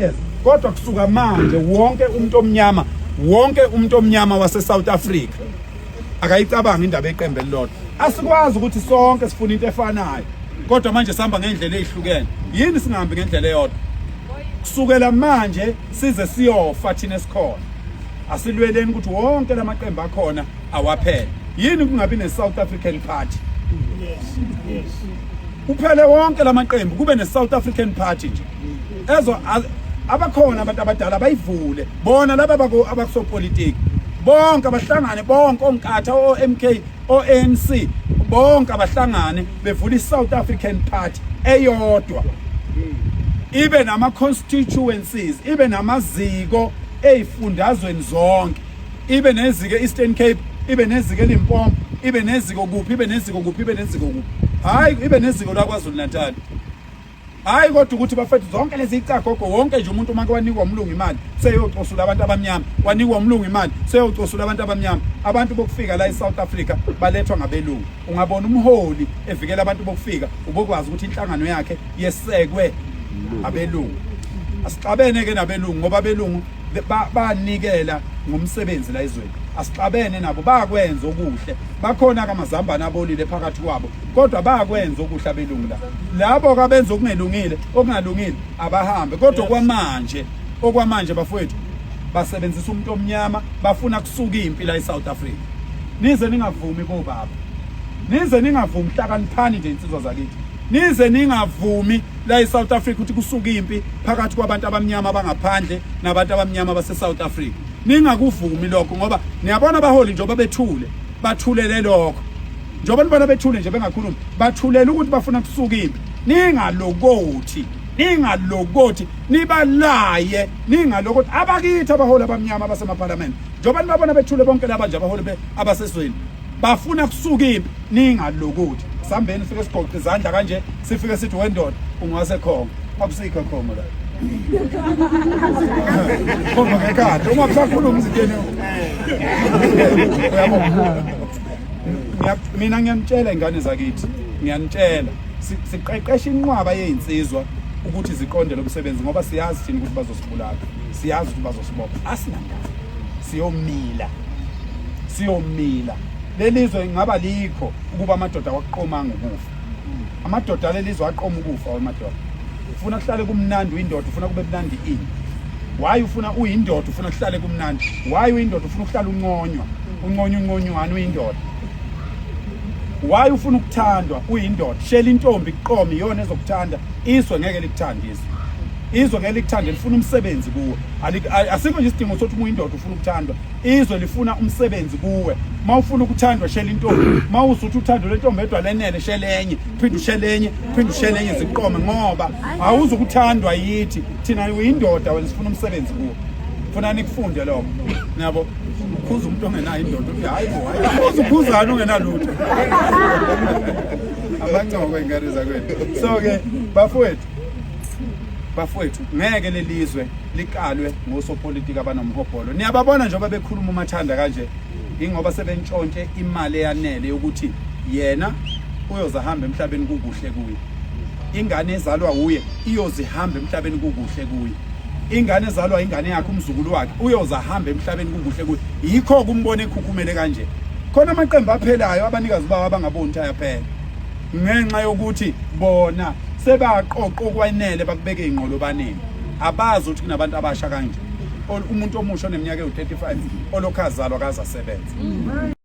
Yes, kodwa kusuka manje wonke umuntu omnyama, wonke umuntu omnyama wase South Africa akayicabanga indaba yeqembu elilodwa. Asikwazi ukuthi sonke sifuna into efanayo, kodwa manje sihamba ngendlela ezihlukene. Yini singahambi ngendlela eyodwa? Kusukela manje size siyofa thina esikhona. Asilweleni ukuthi wonke lamaqembu akhona awaphele. Yini kungabi ne-South African Party? Yes. Kuphele wonke lamaqembu kube ne-South African Party nje. Ezo abakhona abantu abadala bayivule bona laba abakusopolitiki bonke abahlangane bonke onkatha o-MK o-ANC bonke abahlangane bevula i-South African Party eyodwa ibe nama-constituencies ibe namaziko ey'fundazweni zonke ibe neziko e-Eastern Cape ibe neziko eLimpopo ibe neziko kuphi ibe neziko kuphi ibe neziko kuphi hhayi ibe neziko laKwaZulu Natal. Hayi kodwa ukuthi bafethu zonke lezi icagogo wonke nje umuntu uma wanikwa umlungu imali seyocosula abantu abamnyama, wanikwa umlungu imali seyocosula abantu abamnyama. Abantu bokufika la eSouth Africa balethwa ngabelungu. Ungabona umholi evikela abantu bokufika ubokwazi ukuthi inhlangano yakhe yesekwe abelungu. Asixabene ke nabelungu ngoba abelungu banikela ngomsebenzi la ezweni. Asixabene nabo bakwenza okuhle. Bakhona kamazambane abolile phakathi kwabo. Kodwa bayakwenza okuhle abelungu la. Labo kabenza okungelungile, okungalungile abahambe. Kodwa kwamanje, okwamanje bafowethu basebenzisa umuntu omnyama, bafuna kusuka impi la eSouth Africa. Nize ningavumi bobaba. Nize ningavumi, hlakaniphani nje insizwa zakithi. Nize ningavumi la eSouth Africa ukuthi kusuka impi phakathi kwabantu abamnyama abangaphandle nabantu abamnyama base South Africa. Ningakuvumi lokho ngoba niyabona abaholi njengoba bethule, bathulele lokho. Njengoba nibona bethule nje bengakhulumi, bathulela ukuthi bafuna kusuka impi. Ningalokothi, ningalokothi nibalaye, ningalokothi abakithi abaholi abamnyama abasemaphalamende. Njengoba nibabona bethule bonke laba nje abaholi abasezweni, bafuna kusuka impi, ningalokothi. Sambeni sifike sigoqe izandla kanje, sifike sithi wendoda ungasekhongo. Akusikho khongo la. Khomba ngekhanda, uma kusakhuluma izinto uyabo. Mina ngiyanitshela ingane zakithi, ngiyanitshela siqeqesha inqwaba yezinsizwa ukuthi ziqonde lo msebenzi ngoba siyazi thina ukuthi bazosibulala, siyazi ukuthi bazosibopha. Asinandaba, siyomila, siyomila. Leli zwe ingaba likho ukuba amadoda awakuqomanga ukufa. Amadoda aleli zwe aqoma ukufa wemadoda. Ufuna kuhlale kumnandi uyindoda, ufuna kube mnandi ini? Why ufuna uyindoda ufuna kuhlale kumnandi? Why uyindoda ufuna ukuhlala unconywa? Unconywa unconywana uyindoda. Why ufuna ukuthandwa uyindoda? Shela intombi kuqome iyona ezokuthanda, izwe ngeke likuthande izwe. Izwe ngeke likuthande lifuna umsebenzi kuwe. Asikho nje isidingo sokuthi uma uyindoda ufuna ukuthandwa. Izwe lifuna umsebenzi kuwe. Uma ufuna ukuthandwa shela intombi. Uma usuthi uthando lwentombi edwa lenele shela enye, phinde ushele enye, phinde ushele enye ziqome ngoba awuzukuthandwa yithi. Thina uyindoda wena sifuna umsebenzi kuwe. Funa nikufunde lokho. Niyabo? Ukhuza umuntu ongenayo indoda uthi hayi bo, hayi. Uzukhuzana ungenalutho. Amancoko ingane zakwethu. So ke bafowethu, bafowethu ngeke lelizwe likalwe ngosopolitiki abanomhobholo. Niyababona njengoba bekhuluma umathanda kanje, ingoba sebentshontshe imali eyanele yokuthi yena uyoze ahambe emhlabeni kukuhle kuye. Ingane ezalwa uye iyozihamba emhlabeni kukuhle kuye. Ingane ezalwa ingane yakhe umzukulu wakhe uyoze ahambe emhlabeni kukuhle kuye. Yikho kumbona ekhukhumele kanje. Khona amaqembu aphelayo abanikazi bawo abangaboni ukuthi ayaphela. Ngenxa yokuthi bona sebaqoqa okwanele bakubeke inqolobaneni. Abazi ukuthi kunabantu abasha kanje. Umuntu omusha oneminyaka ewu-35 olokhu azalwa kaze asebenze.